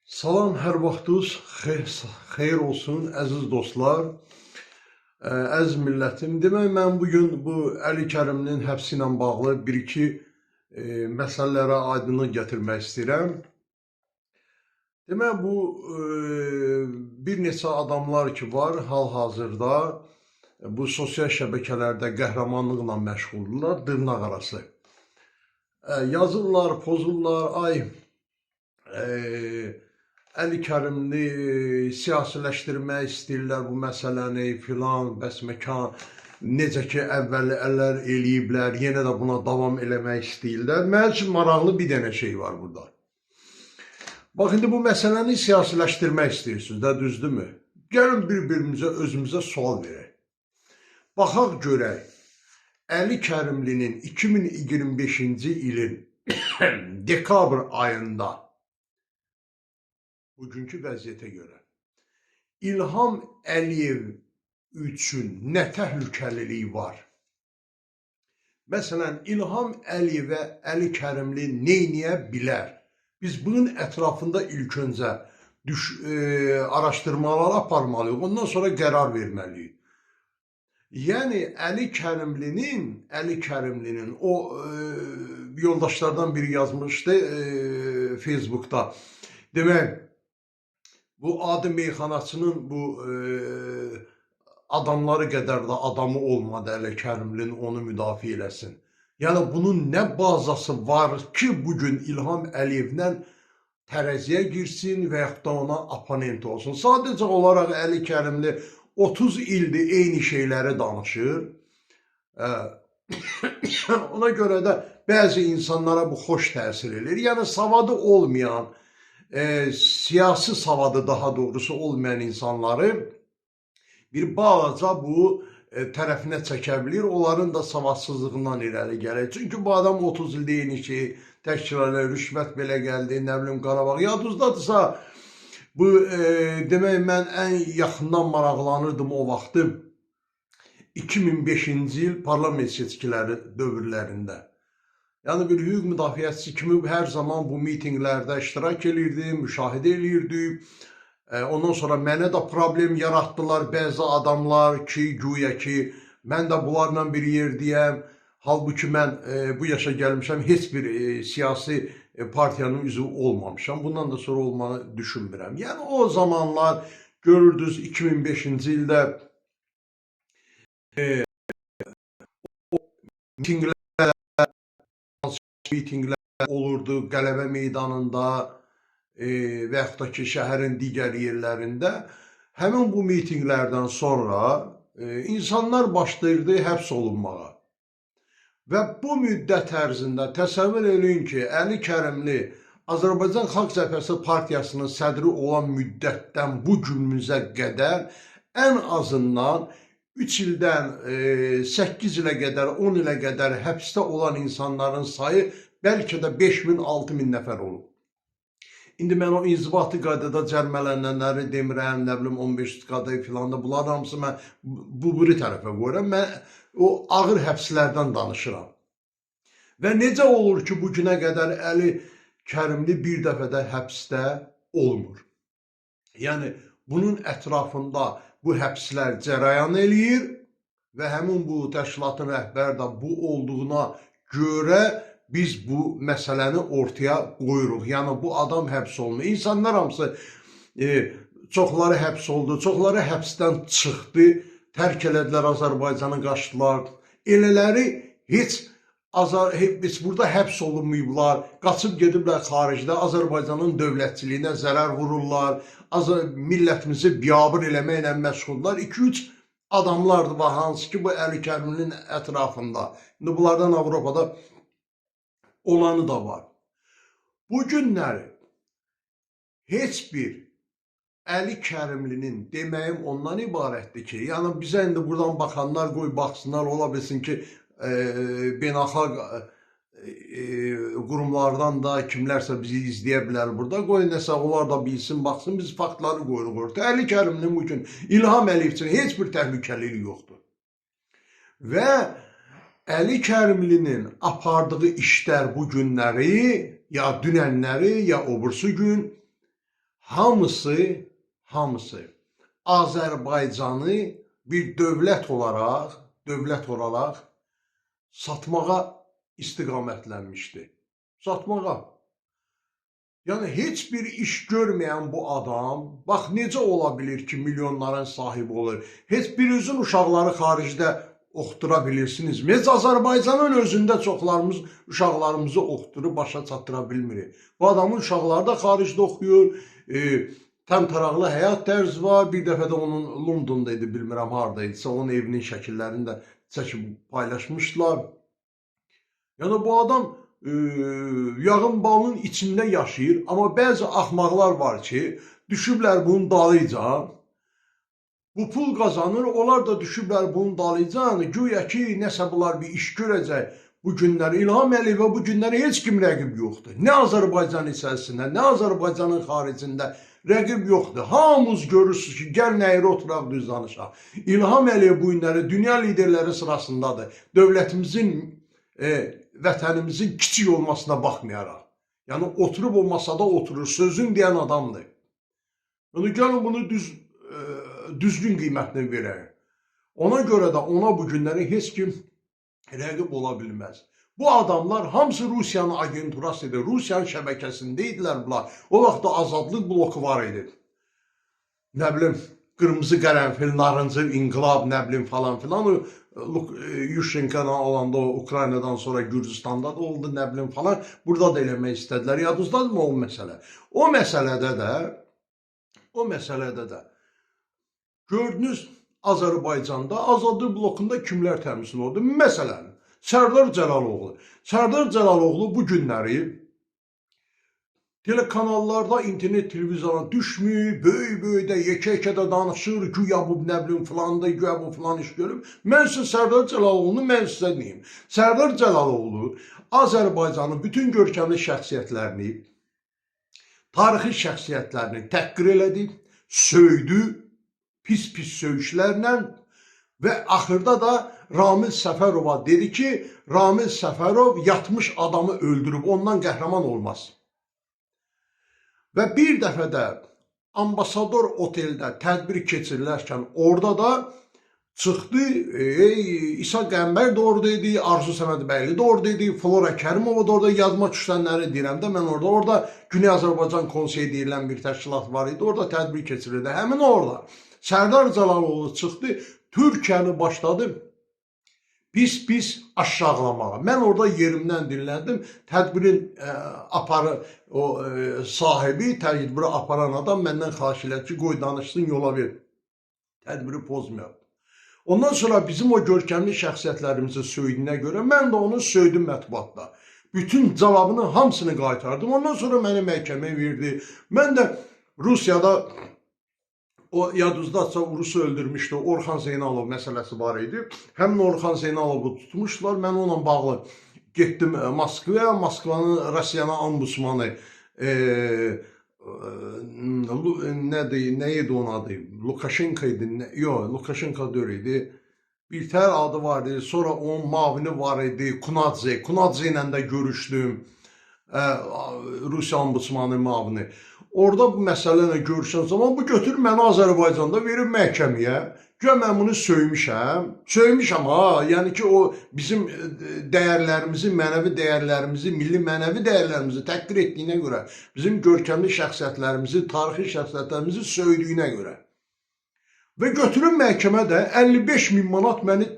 Salam, hər vaxtınız xeyir olsun, əziz dostlar, əziz millətim. Demək, mən bugün bu Əli Kərimlinin həbsi ilə bağlı bir-iki məsələlərə aydınlıq gətirmək istəyirəm. Demək, bu bir neçə adamlar ki var hal-hazırda bu sosial şəbəkələrdə qəhrəmanlıqla məşğuldurlar, dırnaq arası. Yazırlar, pozurlar, ay, Əli Kərimli siyasiləşdirmək istəyirlər bu məsələni filan, bəs məkan necə ki əvvəllər eləyiblər, yenə də buna davam eləmək istəyirlər. Mənim üçün maraqlı bir dənə şey var burada. Bax, indi bu məsələni siyasiləşdirmək istəyirsiniz də, düzdürmü? Gəlin bir-birimizə, özümüzə sual verək. Baxaq görək, Əli Kərimlinin 2025-ci ilin dekabr ayında bugünkü vəziyyətə görə İlham Əliyev üçün nə təhlükəlilik var? Məsələn, İlham Əliyevə Əli Kərimli neyniyə bilər? Biz bunun ətrafında ilk öncə araşdırmalar aparmalıyıq, ondan sonra qərar verməliyik. Yəni Əli Kərimlinin o yoldaşlardan biri yazmışdı Facebookda. Demək, bu adi meyxanaçının bu adamları qədər də adamı olmadı Əli Kərimlinin onu müdafiə eləsin. Yəni bunun nə bazası var ki, bugün İlham Əliyevlə tərəziyə girsin və yaxud da ona oponent olsun. Sadəcə olaraq Əli Kərimli 30 ildir eyni şeyləri danışır. Ona görə də bəzi insanlara bu xoş təsir eləyir. Yəni savadı olmayan, siyasi savadı daha doğrusu olmayan insanları bir balaca bu tərəfinə çəkə bilir. Onların da savadsızlığından irəli gəlir. Çünki bu adam 30 ildə eyni şeyi təkrar eləyir, rüşvət belə gəldi, nə bilim Qarabağ. Yadınızdadırsa, bu demək mən ən yaxından maraqlanırdım o vaxtı 2005-ci il parlament seçkiləri dövrlərində. Yəni bir hüquq müdafiəçisi kimi hər zaman bu mitinqlərdə iştirak eləyirdim, müşahidə eləyirdim. Ondan sonra mənə də problem yaratdılar bəzi adamlar ki, güya ki, mən də bunlarla bir yerdəyəm. Halbuki mən bu yaşa gəlmişəm, heç bir siyasi partiyanın üzvü olmamışam. Bundan da sonra olmanı düşünmürəm. Yəni o zamanlar görürdünüz 2005-ci ildə o mitinqlər olurdu Qələbə meydanında və yaxud da ki, şəhərin digər yerlərində. Həmin bu mitinqlərdən sonra insanlar başlayırdı həbs olunmağa. Və bu müddət ərzində təsəvvür eləyin ki, Əli Kərimli Azərbaycan Xalq Cəbhəsi Partiyasının sədri olan müddətdən bu günümüzə qədər ən azından 3 ildən 8 ilə qədər, 10 ilə qədər həbsdə olan insanların sayı bəlkə də 5000, 6000 nəfər olub. İndi mən o inzibati qaydada cərimələnənləri demirəm, nə bilim 15 qaydada filan da, bunların hamısı mən bu biri tərəfə qoyuram. Mən o ağır həbslərdən danışıram. Və necə olur ki, bu günə qədər Əli Kərimli bir dəfə də həbsdə olmur? Yəni bunun ətrafında bu həbslər cərəyan eləyir və həmin bu təşkilatın rəhbəri də bu olduğuna görə biz bu məsələni ortaya qoyuruq. Yəni bu adam həbs olunur. İnsanlar hamısı çoxları həbs oldu, çoxları həbsdən çıxdı, tərk elədilər Azərbaycanı, qaçdılar. Elələri heç burada həbs olunmayıblar, qaçıb gediblər xaricdə, Azərbaycanın dövlətçiliyinə zərər vururlar, millətimizi biabır eləməklə məşğuldurlar. 2-3 adamlardır var, hansı ki bu Əli Kərimlinin ətrafında. İndi bunlardan Avropada olanı da var. Bu günləri heç bir Əli Kərimlinin deməyim ondan ibarətdir ki, yəni bizə indi buradan baxanlar qoy baxsınlar, ola bilsin ki, beynəlxalq qurumlardan da kimlərsə bizi izləyə bilər burada. Qoy nəsə onlar da bilsin, baxsın, biz faktları qoyuruq ortaya. Əli Kərimlinin bugün İlham Əliyev üçün heç bir təhlükəlilik yoxdur. Və Əli Kərimlinin apardığı işlər bu günləri, ya dünənləri, ya o birisi gün Hamısı Azərbaycanı bir dövlət olaraq satmağa istiqamətlənmişdi. Satmağa. Yəni heç bir iş görməyən bu adam, bax, necə ola bilir ki, milyonların sahibi olur? Heç birinizin uşaqları xaricdə oxutura bilirsinizmi? Heç Azərbaycanın özündə çoxlarımız uşaqlarımızı oxutdurub başa çatdıra bilmirik. Bu adamın uşaqları da xaricdə oxuyur, təmtəraqlı həyat tərzi var. Bir dəfə də onun Londonda idi, bilmirəm harda idisə, onun evinin şəkillərini də çəkib paylaşmışdılar. Yəni bu adam yağın balının içində yaşayır, amma bəzi axmaqlar var ki, düşüblər bunun dalıyca. Bu pul qazanır, onlar da düşüblər bunun dalıyca, güya ki, nəsə bunlar bir iş görəcək. Bu günləri İlham Əliyevə bu günləri heç kim rəqib yoxdur. Nə Azərbaycan içərisində, nə Azərbaycanın xaricində rəqib yoxdur. Hamınız görürsünüz ki, gəlin əyri oturaq, düz danışaq. İlham Əliyev bu günləri dünya liderləri sırasındadır. Dövlətimizin, vətənimizin kiçik olmasına baxmayaraq. Yəni oturub o masada oturur, sözün deyən adamdır. Yəni gəlin bunu düzgün qiymətini verək. Ona görə də ona bu günləri heç kim rəqib ola bilməz. Bu adamlar hamısı Rusiyanın agenturası idi. Rusiyanın şəbəkəsində idilər bunlar. O vaxt da Azadlıq bloku var idi. Nə bilim, qırmızı qərənfil, narıncı inqilab, nə bilim falan filan. O Yuşenko olanda o Ukraynadan sonra Gürcüstanda da oldu, nə bilim falan. Burada da eləmək istədilər. Yadınızdadırmı o məsələ? O məsələdə də gördünüz, Azərbaycanda Azadlıq blokunda kimlər təmsil oldu? Məsələn, Sərdar Cəlaloğlu. Sərdar Cəlaloğlu bu günləri telekanallarda, internet televizyona düşmür, böyük-böyük də, yekə-yekə də danışır, güya bu nə bilim filandır, güya bu filan iş görüb. Mən sizə Sərdar Cəlaloğlunu mən sizə deyim. Sərdar Cəlaloğlu Azərbaycanın bütün görkəmli şəxsiyyətlərini, tarixi şəxsiyyətlərini təhqir elədi, söydü, pis-pis söyüşlərlə və axırda da Ramil Səfərova dedi ki, Ramil Səfərov yatmış adamı öldürüb, ondan qəhrəman olmaz. Və bir dəfə də Ambasador oteldə tədbir keçirilərkən orada da çıxdı, İsa Qəmbər də orada idi, Arzu Səmədbəyli də orada idi, Flora Kərimova da orada, yadıma düşənləri deyirəm də mən orada. Orada Güney Azərbaycan Konseyi deyilən bir təşkilat var idi, orada tədbir keçirildi. Həmin orada Sərdar Cəlaloğlu çıxdı, Türkiyəni başladı pis-pis aşağılamağa. Mən orada yerimdən dinləndim. Tədbirin aparı o sahibi, tədbiri aparan adam məndən xahiş elədi ki, qoy danışsın, yola ver. Tədbiri pozmayaq. Ondan sonra bizim o görkəmli şəxsiyyətlərimizi söydüyünə görə mən də onu söydüm mətbuatda. Bütün cavabını hamısını qaytardım. Ondan sonra məni məhkəməyə verdi. Mən də Rusiyada, o yadınızdadsa, Rusu öldürmüşdü. Orxan Zeynalov məsələsi var idi. Həmin Orxan Zeynalovu tutmuşdular. Mən onunla bağlı getdim Moskvaya. Moskvanın, Rusiyanın ombudsmanı nədir, nə idi onun adı? Lukashenko idi. Nə, yox, Lukashenko deyil idi. Bir tər adı var idi. Sonra onun mavini var idi. Kunadze. Kunadze ilə də görüşdüm. Rusiya ombudsmanı mavini. Orada bu məsələ ilə görüşən zaman bu götürür məni Azərbaycanda verir məhkəməyə. Güya mən bunu söymüşəm. Söymüşəm ha. Yəni ki, o bizim dəyərlərimizi, mənəvi dəyərlərimizi, milli mənəvi dəyərlərimizi təhqir etdiyinə görə, bizim görkəmli şəxsiyyətlərimizi, tarixi şəxsiyyətlərimizi söydüyünə görə. Və götürüb məhkəmə də 55 min manat məni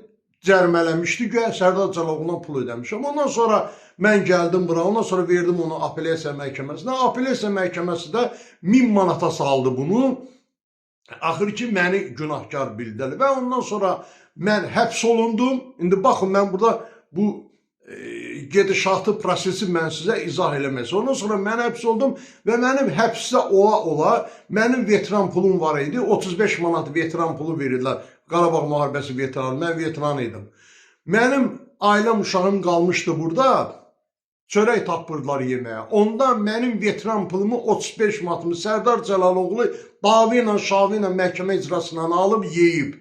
cərimələmişdi. Güya Sərdar Cəlaloğlu'ndan pul ödəmişəm. Ondan sonra mən gəldim bura. Ondan sonra verdim onu apellyasiya məhkəməsinə. Apellyasiya məhkəməsi də 1000 manata saldı bunu. Axır ki məni günahkar bildilər və ondan sonra mən həbs olundum. İndi baxın, mən burada bu gedişatı, prosesi mən sizə izah eləmək. Ondan sonra mən həbs oldum və mənim həbsdə ola-ola mənim veteran pulum var idi. 35 manat veteran pulu verirdilər. Qarabağ müharibəsi veteranı. Mən veteran idim. Mənim ailəm, uşağım qalmışdı burada. Çörək tapırdılar yeməyə. Ondan mənim veteran pulumu, 35 manatımı Sərdar Cəlaloğlu davı ilə, şavı ilə, məhkəmə icrasından alıb yeyib.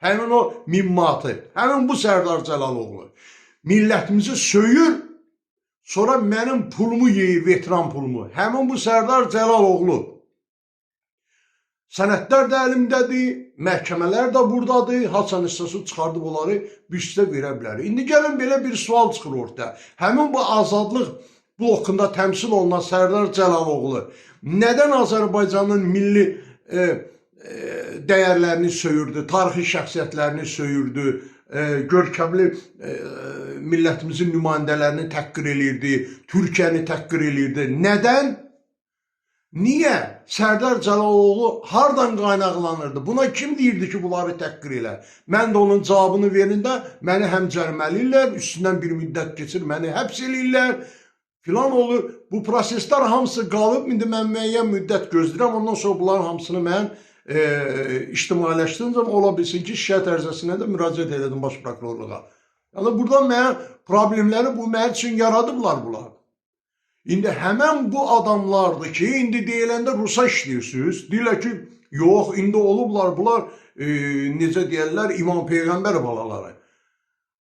Həmin o 1000 manatı. Həmin bu Sərdar Cəlaloğlu. Millətimizi söyür, sonra mənim pulumu yeyir, veteran pulumu. Həmin bu Sərdar Cəlaloğlu. Sənədlər də əlimdədir, məhkəmələr də buradadır. Haçan istəsə çıxardıb onları biz sizə verə bilərik. İndi gəlin belə bir sual çıxır ortaya. Həmin bu azadlıq blokunda təmsil olunan Sərdar Cəlaloğlu nədən Azərbaycanın milli dəyərlərini söyürdü, tarixi şəxsiyyətlərini söyürdü, görkəmli millətimizin nümayəndələrini təhqir eləyirdi, Türkiyəni təhqir eləyirdi. Nədən? Niyə? Sərdar Cəlaloğlu hardan qaynaqlanırdı? Buna kim deyirdi ki, bunları təhqir elə? Mən də onun cavabını verəndə məni həm cərimələyirlər, üstündən bir müddət keçir, məni həbs eləyirlər filan olur. Bu proseslər hamısı qalıb. İndi mən müəyyən müddət gözləyirəm. Ondan sonra bunların hamısını mən ictimailəşdirəcəm. Ola bilsin ki, şikayət ərizəsinə də müraciət elədim baş prokurorluğa. Yəni buradan mənə problemləri bu mənim üçün yaradıblar bunlar. İndi həmən bu adamlardır ki, indi deyiləndə Rusa işləyirsiniz. Deyirlər ki, yox, indi olublar bunlar, necə deyərlər, İmam Peyğəmbər balaları.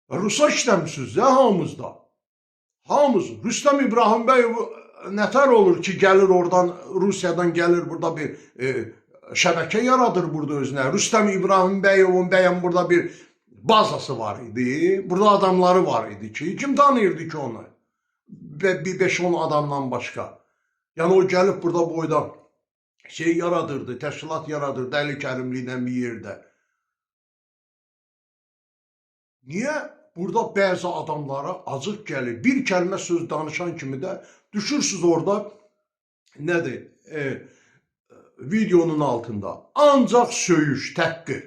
Rusa işləmişsiniz ya hamınız da. Hamınız. Rüstəm İbrahim bəy nətər olur ki, gəlir oradan, Rusiyadan gəlir burada bir şəbəkə yaradır burada özünə. Rüstəm İbrahim bəyovun bəyəm burada bir bazası var idi. Burada adamları var idi ki, kim tanıyırdı ki onu? Və bir 5-10 adamdan başqa. Yəni o gəlib burada boyda şey yaradırdı, təşkilat yaradırdı Əli Kərimli ilə bir yerdə. Niyə? Burada bəzi adamlara acıq gəlir. Bir kəlmə söz danışan kimi də düşürsüz orada nədir? Videonun altında. Ancaq söyüş, təhqir.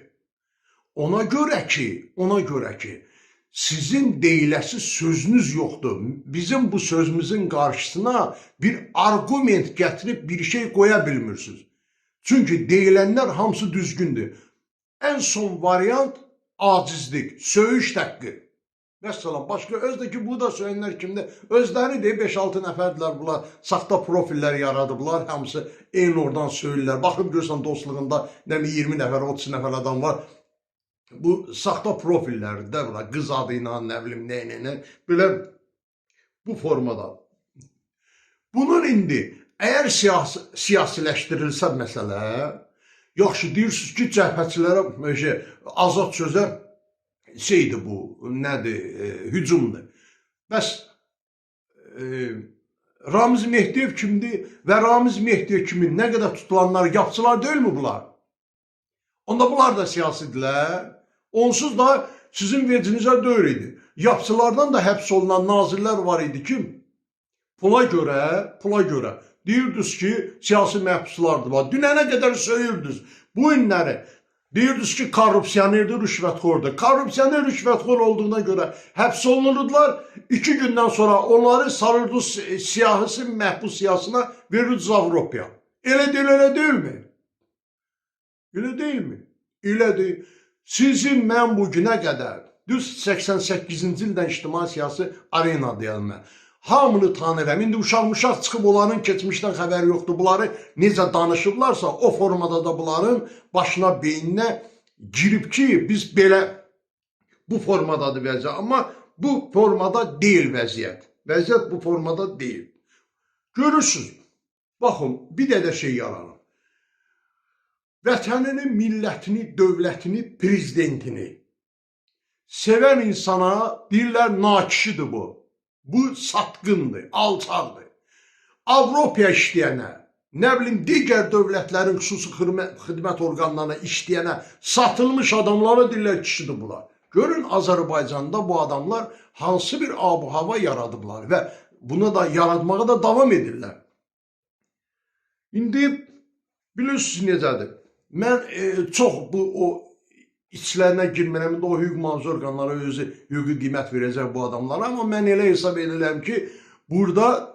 Ona görə ki, ona görə ki, sizin deyiləsi sözünüz yoxdur. Bizim bu sözümüzün qarşısına bir arqument gətirib bir şey qoya bilmirsiniz. Çünki deyilənlər hamısı düzgündür. Ən son variant acizlik, söyüş, təhqir. Məsələn, başqa özdə ki, bu da söyənlər kimdir? Özləri də 5-6 nəfərdirlər bunlar, saxta profillər yaradıblar, hamısı eyni oradan söyürlər. Baxıb görsən dostluğunda nə 20 nəfər, 30 nəfər adam var. Bu saxta profillərdir də bura, qız adı ilə, nə bilim, nə ilə, nə, belə bu formada. Bunun indi əgər siyasiləşdirilsə məsələ, yaxşı deyirsiniz ki, cəbhəçilərə, şey, azad sözə şeydir bu, nədir, hücumdur. Bəs Ramiz Mehdiyev kimdir və Ramiz Mehdiyev kimi nə qədər tutulanlar yapçılar deyilmi bunlar? Onda bunlar da siyasidirlər. Onsuz da sizin vecinizə deyil idi. Yapçılardan da həbs olunan nazirlər var idi ki, pula görə deyirdiniz ki, siyasi məhbuslardır. Bax, dünənə qədər söyürdünüz. Bu günləri deyirdiniz ki, korrupsionerdir, rüşvətxordur. Korrupsioner, rüşvətxor olduğuna görə həbs olunurdular. 2 gündən sonra onları sarırdınız siyahısı, məhbus siyahısına verirdiniz Avropaya. Elə deyil, elə deyilmi? Elə deyilmi? Elədir. Sizin mən bu günə qədər, düz 88-ci ildən ictimai siyasi arena deyəm mən. Hamını tanıyıram. İndi uşaq-muşaq çıxıb onların keçmişdən xəbəri yoxdur. Bunları necə danışıblarsa, o formada da bunların başına, beyninə girib ki, biz belə bu formadadır vəziyyət. Amma bu formada deyil vəziyyət. Vəziyyət bu formada deyil. Görürsünüz. Baxın, bir də şey yaranır. Vətənini, millətini, dövlətini, prezidentini sevən insana deyirlər nakişidir bu. Bu satqındır, alçaqdır. Avropaya işləyənə, nə bilim digər dövlətlərin xüsusi xidmət orqanlarına işləyənə, satılmış adamlara deyirlər kişidir bunlar. Görün Azərbaycanda bu adamlar hansı bir abu-hava yaradıblar və bunu da yaratmağa da davam edirlər. İndi bilirsiniz necədir? Mən çox bu o içlərinə girmirəm. İndi o hüquq mühafizə orqanları özü hüquqi qiymət verəcək bu adamlara, amma mən elə hesab edirəm ki, burada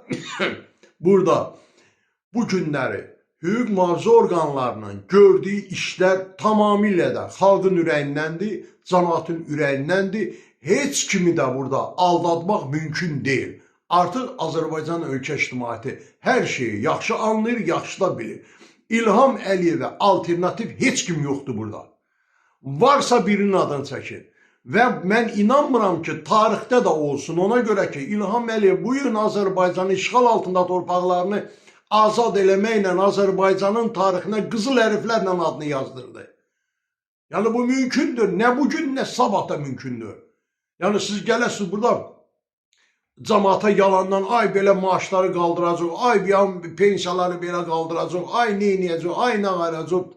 bu günləri hüquq mühafizə orqanlarının gördüyü işlər tamamilə də xalqın ürəyindəndir, cəmaatın ürəyindəndir. Heç kimi də burada aldatmaq mümkün deyil. Artıq Azərbaycan ölkə ictimaiyyəti hər şeyi yaxşı anlayır, yaxşı da bilir. İlham Əliyevə alternativ heç kim yoxdur burada. Varsa birinin adını çəkin. Və mən inanmıram ki, tarixdə də olsun. Ona görə ki, İlham Əliyev bu gün Azərbaycanın işğal altında torpaqlarını azad eləməklə Azərbaycanın tarixinə qızıl hərflərlə adını yazdırdı. Yəni bu mümkündür. Nə bugün, nə sabah da mümkündür. Yəni siz gələsiniz burada cəmaata yalandan ay belə maaşları qaldıracaq, ay bir an pensiyaları belə qaldıracaq, ay nə eləyəcək, ay nə ayıracaq.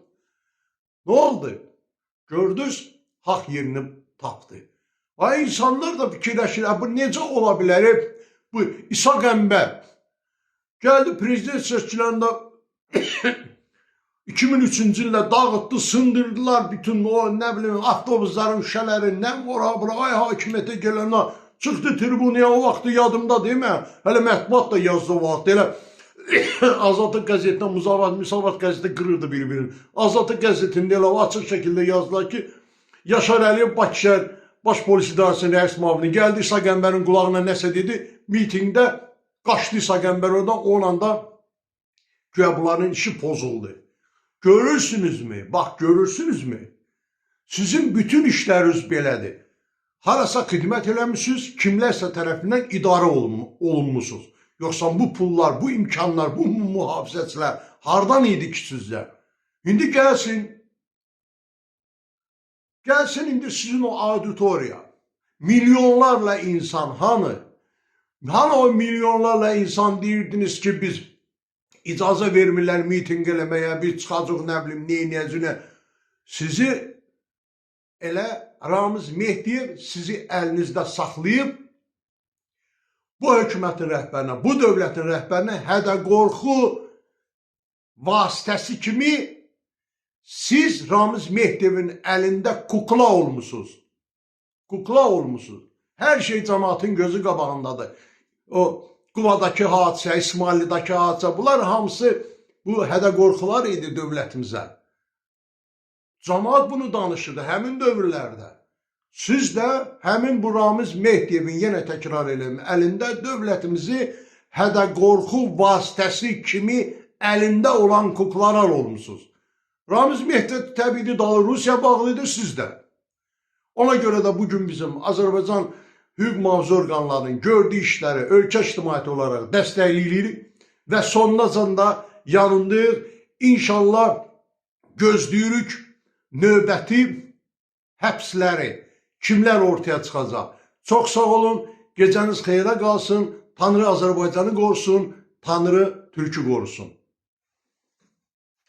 Nə oldu? Gördünüz, haqq yerini tapdı. Ay insanlar da fikirləşir, bu necə ola bilər? Bu İsa Qəmbər gəldi prezident seçkilərində 2003-cü ildə dağıtdı, sındırdılar bütün o nə bilim avtobusların şüşələri, nə ora bura, ay hakimiyyətə gələnlər çıxdı tribunaya, o vaxtı yadımda değil mi? Hələ mətbuat da yazdı o vaxt. Elə Azadlıq qəzetindən Müsavat, Müsavat qəzeti qırırdı bir-birini. Azadlıq qəzetində elə açıq şəkildə yazdılar ki, Yaşar Əliyev Bakı şəhər Baş Polis İdarəsinin rəis müavini gəldi, İsa Qəmbərin qulağına nəsə dedi, mitinqdə qaçdı İsa Qəmbər oradan, onunla da güya bunların işi pozuldu. Görürsünüzmü? Bax, görürsünüzmü? Sizin bütün işləriniz belədir. Harasa xidmət eləmisiniz, kimlərsə tərəfindən idarə olunmusunuz. Yoxsa bu pullar, bu imkanlar, bu mühafizəçilər hardan idi ki sizdə? İndi gəlsin, gəlsin indi sizin o auditoriya. Milyonlarla insan hanı? Hanı o milyonlarla insan deyirdiniz ki biz icazə vermirlər mitinq eləməyə, biz çıxacaq nə bilim, nə eləyəcək. Sizi elə Ramiz Mehdiyev sizi əlinizdə saxlayıb bu hökumətin rəhbərinə, bu dövlətin rəhbərinə hədə qorxu vasitəsi kimi siz Ramiz Mehdiyevin əlində kukla olmusunuz. Kukla olmusunuz. Hər şey cəmaatın gözü qabağındadır. O Qubadakı hadisə, İsmailli'dakı hadisə, bunlar hamısı bu hədə qorxular idi dövlətimizə. Cəmaat bunu danışırdı həmin dövrlərdə. Siz də həmin bu Ramiz Mehdiyevin, yenə təkrar eləyim, əlində dövlətimizi hədə qorxu vasitəsi kimi əlində olan kuklalar olmusunuz. Ramiz Mehdiyev təbii dalı Rusiya bağlıydı, siz də. Ona görə də bugün bizim Azərbaycan hüquq mühafizə orqanlarının gördüyü işləri ölkə ictimaiyyəti olaraq dəstəkləyirik və sonunacan da yanındayıq. İnşallah gözləyirik növbəti həbsləri, kimlər ortaya çıxacaq. Çox sağ olun, gecəniz xeyrə qalsın, Tanrı Azərbaycanı qorusun, Tanrı Türkü qorusun.